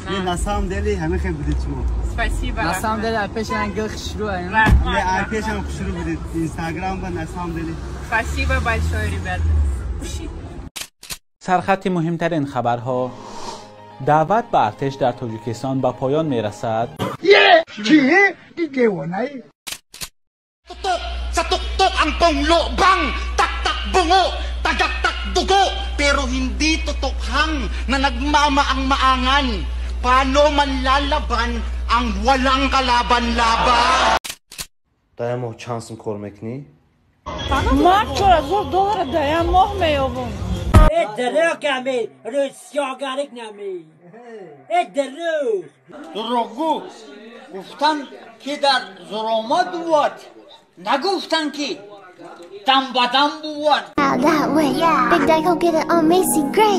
На самом деле ҳамин хел будед шумо. Спасибо. На самом деле пешам гул хушрӯ. Не, пешам хушрӯ будед. Инстаграм ба на самом деле. Спасибо большое, ребята. Сархати муҳимтарин хабарҳо. Даъват ба артиш дар Тоҷикистон ба поён мерасад. Tutok sa tuktok ang ponglo bang taktak bungo tagaktak dugo pero hindi totokhang na nagmamaang-maangan. Paano man lalaban ang walang kalaban-laban? Дар як моҳ чанд сум кор мекунӣ? Ман $4000 дар як моҳ меёбам. Э дурӯғ ами, рӯзсиёгарик нами. Э дурӯғ. Дурӯғгӯ гуфтан ки дар зуромат бувад, нагуфтан ки дам ба дам бувад. That way. Big Daddy, go get it on Macy Gray.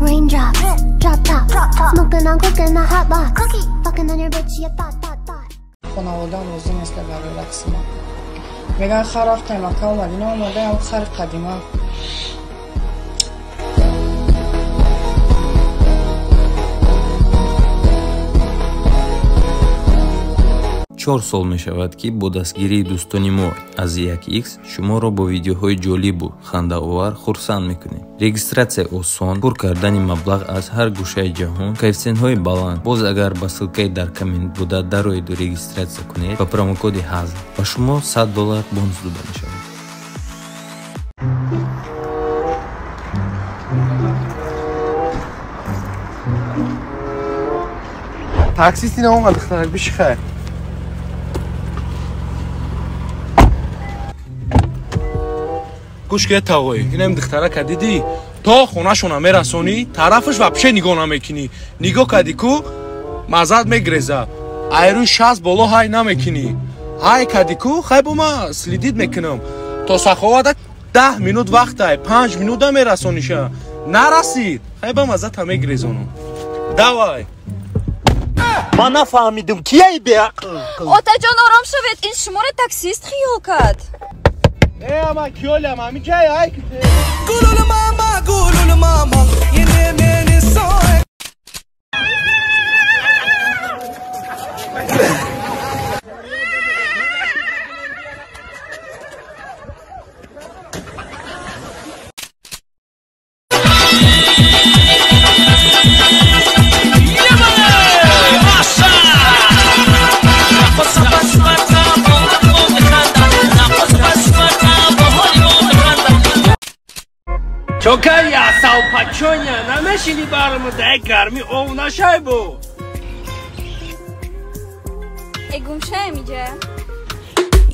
Raindrops, drop top, smoking on cooking the hot box. Fucking on your bitch, you thought, thought, thought. Хонаводаам розӣ нест барои рақси ман. Мегӯянд хар рафтем Макка омадӣ, наомадаям хари қадима. Чор сол мешавад, ки бо дастгирии дӯстони мо аз 1x шуморо бо видеоҳои ҷолибу хандаовар хурсанд мекунем. Регистратсия осон, пур кардани маблағ аз ҳар гӯшаи ҷаҳон, коэффисиентҳои баланд. Боз агар ба ссылкаи дар коммент буда дароеду регистратсия кунед, ба промокоди ҳазл ба шумо $100 бонус дода мешавад. Таксисти наомад, духтарак, биши хайр. Гӯш ки тағой, инам духтарака дидӣ? То хонашона мерасонӣ, тарафаш вообще нигоҳ намекунӣ. Нигоҳ кардӣ ку, маззат мегреза. Айрӯи 60 боло ҳай намекунӣ. Ҳай кардӣ ку, хай бо ма следид мекунам. То Саховада 10 минут вақтай, 5 минута мерасониша. Нарасид, хай ба маззата мегрезонам. Давай. Ман нафаҳмидум, кияи беақл? Отаҷон, ором шавед, ин шуморо таксист хиёл кард. Э, ама киёлям, ами ҷай ай ките. Гулул мама, гулул мама, ене мени сой. Чокая, салпачоня, намешини барму дай гарми ов нашайбу. Э гумшаем иҷа.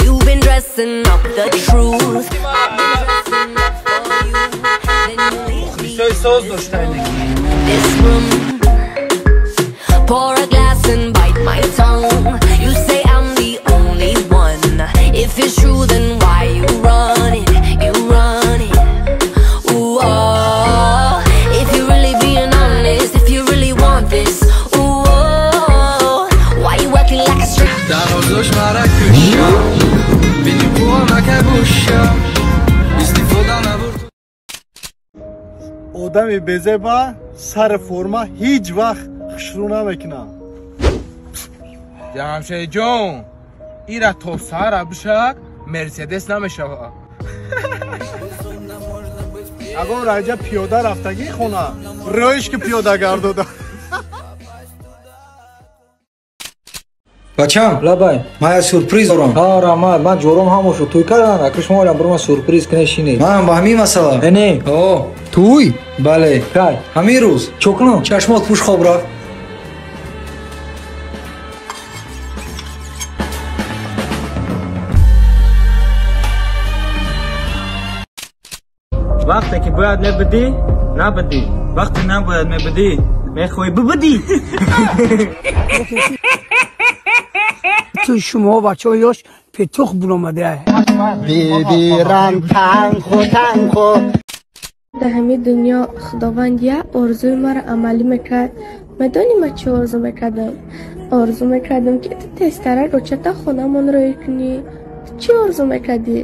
You've been dressing up the truth. I've been dressing up for you. Then you leave me Мухлисои соз доштайне. this room. Pour a glass and bite my tongue. You say I'm the only one. If it's true, then why you running? You running? Ooh, oh. If you're really being honest, if you really want this, ooh, oh. Why you acting like a stranger? Дарозош мара кушам, бини буа накабушам, истифода набурд. Одами безеба сари форма ҳеҷ вақт хушрӯ намекунад. Ҷамшедҷон, ира то сара бишак Мерседес намешавад. Ягон раҷа пиёда рафтагӣ хона, рӯиш ки пиёда гардода. Бачам, лабай, ман як сюрприз дорам. Ҳа, раҳмат, ман ҷором ҳамошо тӯй кардан, ака шумо олям барои ман сюрприз кунед шинед. Ман ба ҳамин масъала. Э, не. О, тӯй? Бале. Кай? Ҳамин рӯз. Чо кунам? Чашмот пӯш, хоб рафт. Вақте ки бояд мебудӣ, набудӣ. Вақте набояд мебудӣ, мехоҳӣ бибудӣ. Ту шумо бачаҳо ёш петух буромада. Бибирам танхо танхо. Дар ҳамин дунё Худованд як орзуи маро амалӣ мекард. Медонӣ ман чӣ орзу мекардам? Орзу мекардам, ки ту тезтарак очата хонамон рӯй кунӣ. Ту чӣ орзу мекардӣ?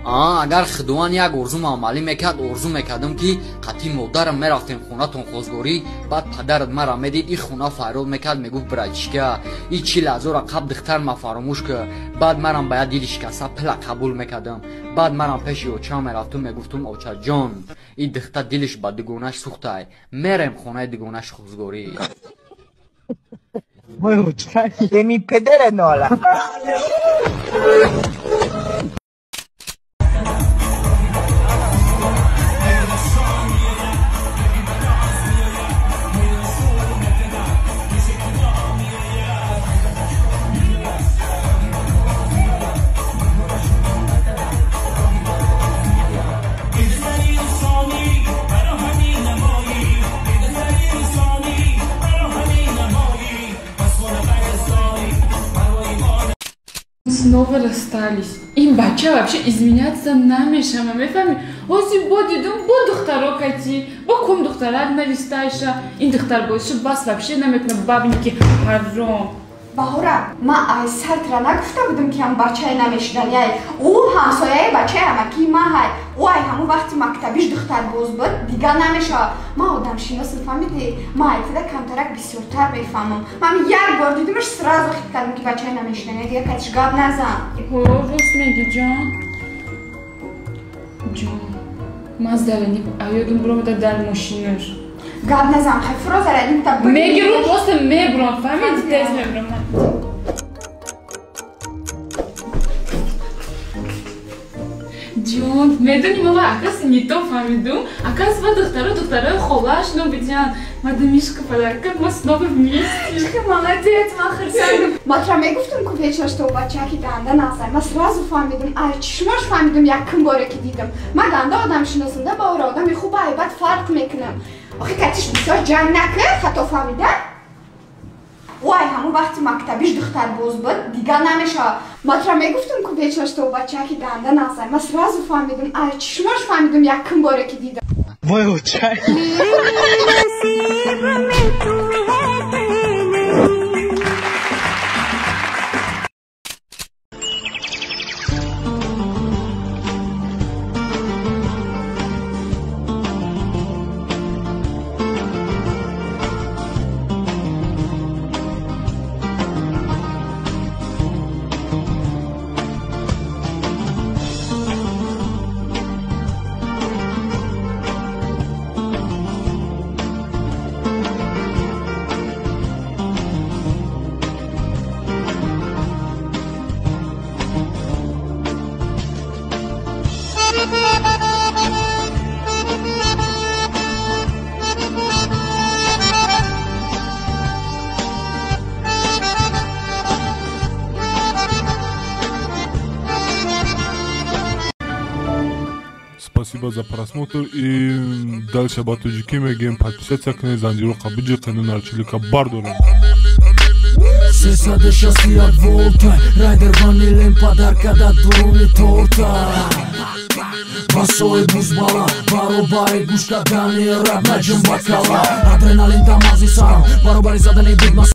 Агар Худованд як орзум амалӣ мекард, орзу мекардам, ки қатъи модарам мерафтем хонатон хозгорӣ, баъд падарат мара медид, и хона фарёд мекард, мегуфт: «Братишка, и 40 000 қаб духтар ма фаромӯш кар». Баъд марам ба як дили шикаста пила қабул мекардам. Баъд марам пеши очам мерафтум, мегуфтум: «Очаҷон, и духтар дилиш ба дугонаш сӯхтай, мерем хонаи дугонаш хозгорӣ». Еми педара нола. Снова расстались. Ин бача вообще изменяться намешама, мефаҳми? Ҳозир бо дидум, бо духтаро кати, бо кум духтарак навистайша. Ин духтар бозиша бас вообще намекуна, бабники ҳаром. Баҳора, ман ай сартра нагуфта будам, ки ҳам бачае намешиданяй. Ӯ ҳамсояи бачаи амакии ман ҳай. Ӯ ай ҳамон вақти мактабиш духтарбоз буд, дигар намешавад. Ман одамшиносам, фаҳмидӣ? Ман айтида камтарак бисёртар мефаҳмам. Ман як бор дидумаш, сразу хит кардам, ки бачаи намешиданя, дигар катиш гап назан. Ҳо, рост меги, ҷон. Ҷон, ман зарани аёдум буромада дар мошинаш. Гап назан, хай фуро зарани та. Мегиру, просто мебурам, фаҳмиди? Тез мебурам. Ҷон, медони, ма акас не то фаҳмидум. Акас ва духтаро духтарои холааш нобидиан. Мадамишка подарка, мо снова вместе. Чихи молодец, ман хурсандам. Ма тура мегуфтум ку вечно, что бачаки ганда назай. Ма сразу фаҳмидум, ай чишмош фаҳмидум якум боре ки дидам. Ма ганда одамшиносам да, баора, одами хуб ай баъд фарқ мекунам. Охи катиш бисёр ҷанг накар, хато фаҳмида? Ӯ ай ҳамон вақти мактабиш духтарбоз буд, дигар намешавад. Ма тура мегуфтум ку вечно, что бачаки ганда назай. Ма сразу фаҳмидум, ай чишмош фаҳмидум якум боре ки дидам. Вой, очай. नसीब में तू है नहीं। Спасибо за просмотр и дальше ба тоҷикӣ мегӯем: подписаться кунед, занҷироқа биҷиқену нарчилика бардорем. 361 волта райдер ванилем подарка да дуруни торта ба соҳиб музбала баробари гӯш кардани рап наҷм ба кала адреналин дар мағзи сарам баробари задани бигма.